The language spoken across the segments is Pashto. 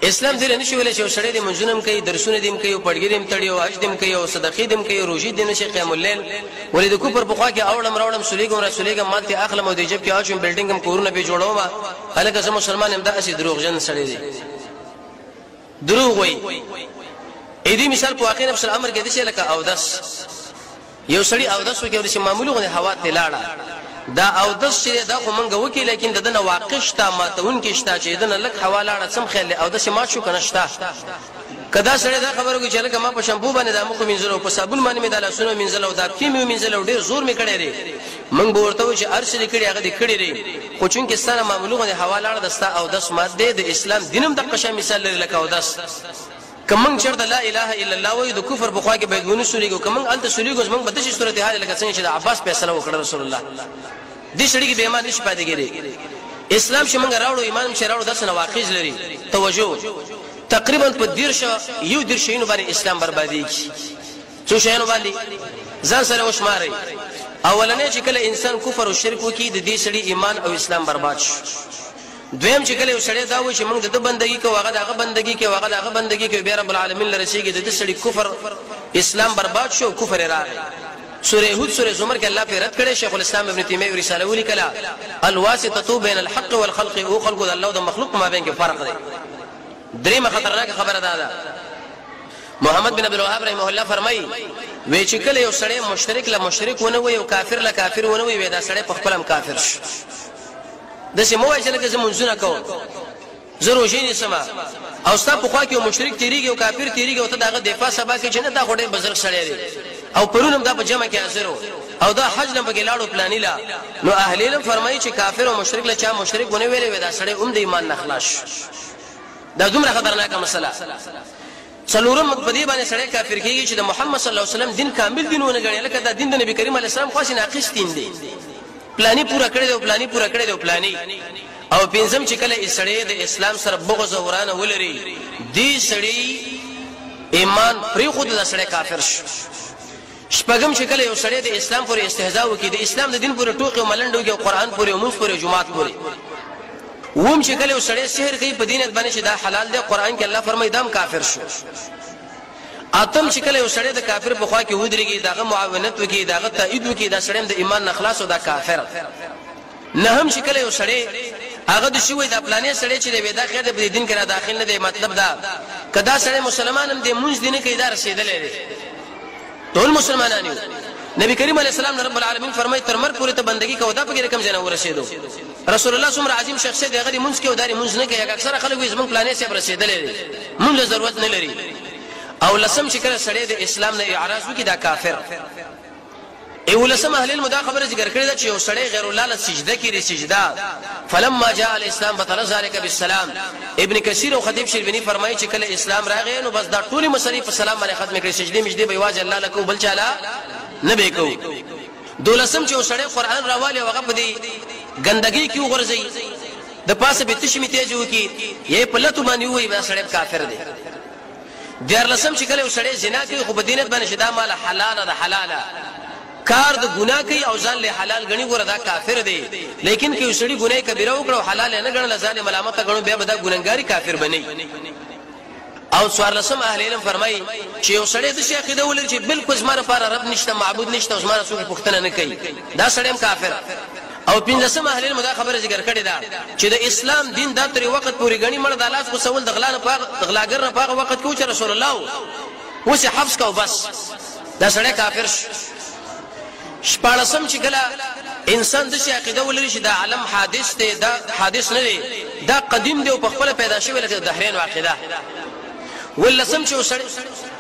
اسلام دې نشي ویلی چې یو سړی دې منځونه هم کوي، درسونه دې هم کوي، پړګي دې هم تړي، او حج دې هم کوي، او صدقې دې هم کوي، روژې دې نه شي، قیام اللیل ولې د کفر په خوا کې اوړم راوړم، سولېږم را سولېږم، مال ترې اخلم او د جیب کې اچوم، بلډینګ هم کورونه پرې جوړوم، هلکه زه مسلمان یم. دا هسې دروغجن سړی دی، دروغ وایي. ای دې مثال په واقع نفس الامر کې داسې لکه اودس، یو سړي اودس وکړي او داسې معمولي غوندې هوا ترې لاړه، دا اودس چې دا خو مونږ وکړي، لیکن د ده نه واقع شته، ماتوونکي شته، چې د ده نه لږ هوا لاړه، څه خیال دی اودس یې مات شو که نه شته؟ که دا سړی دا خبره وکړي چې هلکه ما په شامپو باندې دا مخ ومینځلو، په صابون باندې مې دا لاسونه ومینځل او دا پښې مې ومینځل او ډېر زور مې کړی دی، مونږ به ورته وایو چې هر څه دې کړي هغه دې کړي دی، خو چونکې ستا نه معمولي غوندې هوا لاړه، د ستا اودس مات دی. د اسلام دین هم دقه شان مثال لري لکه اودس. که موږ چېرته لا اله الا الله وایو، د کفر په خوا کې باید ونه سولېږو. که موږ هلته سولېږو، زموږ به داسې صورتحال لکه څنګه چې د عباس فیصله وکړه رسول الله، دې سړي کې به ایمان نشي پاتې کېدی. اسلام چې موږ راوړو، ایمان چې راوړو، داسې نواقض لري. توجه، تقریبا په 31 شیانو باندې اسلام بربادېږي. څو شیانو باندې ځان سره وشمارئ. اولنی چې کله انسان کفر او شرک وکړي، د دې سړي ایمان او اسلام برباد شو. دویم چې کله یو سړی دا وایي چې موږ د ده بندګي کوو، هغه د هغه بندګي کوي، هغه د هغه بندګي کوي، بیا رب العالمین له رسېږي، د ده سړي کفر اسلام برباد شو او کفر یې راغی. سورة هود، سورة زمر کې الله پرې رد کړی. شیخ الاسلام ابن تیمیه یو رساله ولیکله، الواسطة بین الحق والخلق، او خلکو د الله او د مخلوق په مابین کې فرق دی. درېیمه خطرناکه خبره دا ده، محمد بن عبد الوهاب رحمه الله فرمایي وی چې کله یو سړی مشرک له مشرک ونه وي او کافر له کافر ونه وي، دا سړی په خپل هم کافر شو. داسې مه وایه چې لکه زه مونځونه کوم، زه روژې نیسم، او ستا په خوا کې یو مشرک تېرېږي او کافر تېرېږي او ته د هغه دفاع سبا کوې چې نه، دا خو ډېر بزرګ سړی دی او پرون هم دا په جمع کې حاضر و او دا حج لم پکې لاړو پلاني لا. نو اهل علم فرمایي چې کافر او مشرک له چا مشرک ونه ویلې وي، دا سړی هم د ایمان نه خلاص شو. دا دومره خطرناکه مسله. څلورم، په دې باندې سړی کافر کېږي چې د محمد صلی الله علیه وسلم دین کامل دین ونه ګڼي، لکه دا دین د نبی کریم علیه السلام خو هسې ناقص دین دی، پلانی پوره کړی دی او پلانی پوره کړی دی او پلانی. او پنځم، چې کله سړی د اسلام سره بغض او ورانه ولري، دې سړي ایمان پرېښود، دا سړی کافر شو. شپږم، چې کله یو سړی د اسلام پورې استهزاء وکړي، د اسلام د دین پورې ټوقې او ملنډې وکړي، او قرآن پورې او مونځ پورې او جومات پورې. اووم، چې کله یو سړی سحر کوي په دې نیت باندې چې دا حلال دی، قرآن کې الله فرمایي، دا هم کافر شو. اتم، چې کله یو سړی د کافر په خوا کې ودرېږي، د هغه معاونت وکړي، د هغه تایید وکړي، دا سړی هم د ایمان نه خلاص او دا کافر. نهم، چې کله یو سړی هغه د شي وایي دا پلانې سړی چې دی وي دا خیر دی، په دې دین کې را داخل نه دی، مطلب دا که دا سړی مسلمان هم دی، مونځ دې نه کوي، دا رسېدلی دی، ټول مسلمانان یو. نبی کریم علیه السلام رب العالمین فرمایي تر مرګ پورې ته بندگی کوه، دا پکې کوم ځای نه ورسېدو؟ رسول الله څومره عظیم شخصیت دی، هغه دې مونځ کوي او دا دې مونځ نه کوي. اکثره خلک وایي زمونږ پلانې صاحب رسېدلی دی، مونږ له ضرورت نه لري. او لسم، چې کله سړی د اسلام نه اعراض وکړي، دا کافر. یولسم، اهل علم دا خبره ذکر کړې ده چې یو سړی غیر الله له سجده کړي، سجده، فلما جاء الاسلام بطل ذلك بالسلام. ابن کثیر او خطیب شیربینی فرمایي چې کله اسلام راغی نو بس دا ټولې مسلې په سلام باندې ختم کړې، سجدې مجدې به یوازې الله له کوو، بل چاله نه به کوو. دولسم، چې یو سړی قرآن راوالي او هغه په دې ګندګۍ کې وغورځوي، د پاسه به تشې متیازې وکړي یا یې په لتو باندې ووایي، دا سړی کافر دی. دیارلسم، چې کله یو سړی زنا کوي خو په دې نیت باندې چې دا مال حلاله ده، حلاله کار د ګناه کوي او ځان له حلال غني، ګوره دا کافر دی. لیکن که یو سړي ګناه کبیره وکړه او حلال نه ګڼل، ځان ملامت غنو، بیا به دا ګناهګاری کافر بني. او څوارلسم، اهل علم فرمایي چې یو سړی د شي عقیده ولري چې بالکل زما لپاره رب نشته، معبود نشته او زما نه څوک پوښتنه نه کوي، دا سړی هم کافر. او پنځلسم، اهل علم دا خبره ذکر کړې ده چې د اسلام دین دا تر وخت پورې غني مړ د لاس غوسول د غلا نه پاغ غلاګر نه پاغه وخت کې چې رسول الله اوس حفظ کا، بس دا سړی کافر شو. شپاړسم، چې کله انسان د شي عقیده ولري چې دا عالم حادث دی، دا حادث نه دی، دا قدیم دی او په خپل پیدا شوی، لکه د دهرین عقیده. ولسم، چې وسړی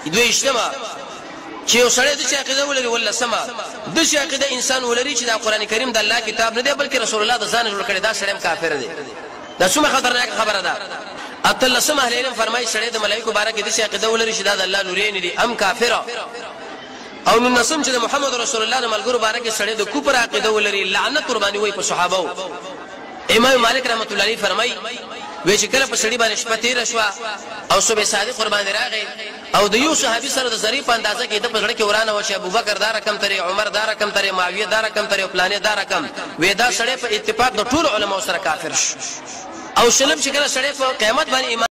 دویشتمه، چې یو سړی د عقیده ولري، ولسمه، د شي عقیده انسان ولري چې دا قران کریم د الله کتاب نه دی، بلکې رسول الله د ځان جوړ کړی، دا سړی کافر دی. دا څومره خطرناک خبره ده. اتلسم، اهل علم فرمایي سړی د ملائکو باره کې د شي عقیده ولري چې دا د الله لورې نه دي، ام کافر. او نولسم، چې د محمد رسول الله د ملګرو باره کې سړی د کفر عقیده ولري، لعنت قرباني وي په صحابه. امام مالک رحمت الله علیه فرمایي وی چې کله په سړي باندې شپه تېره شوه او صبح صادق قرباني راغی او د یو صحابي سره د ذرې په اندازه کې د په زړه کې ورانه وه چې ابوبکر دا رقم ترې، عمر دا رقم ترې، معاویه دا رقم ترې او پلانې دا رقم وی، دا سړی په اتفاق د ټولو علماو سره کافر شو. او شلم، چې کله سړی په قیامت باندې ایمان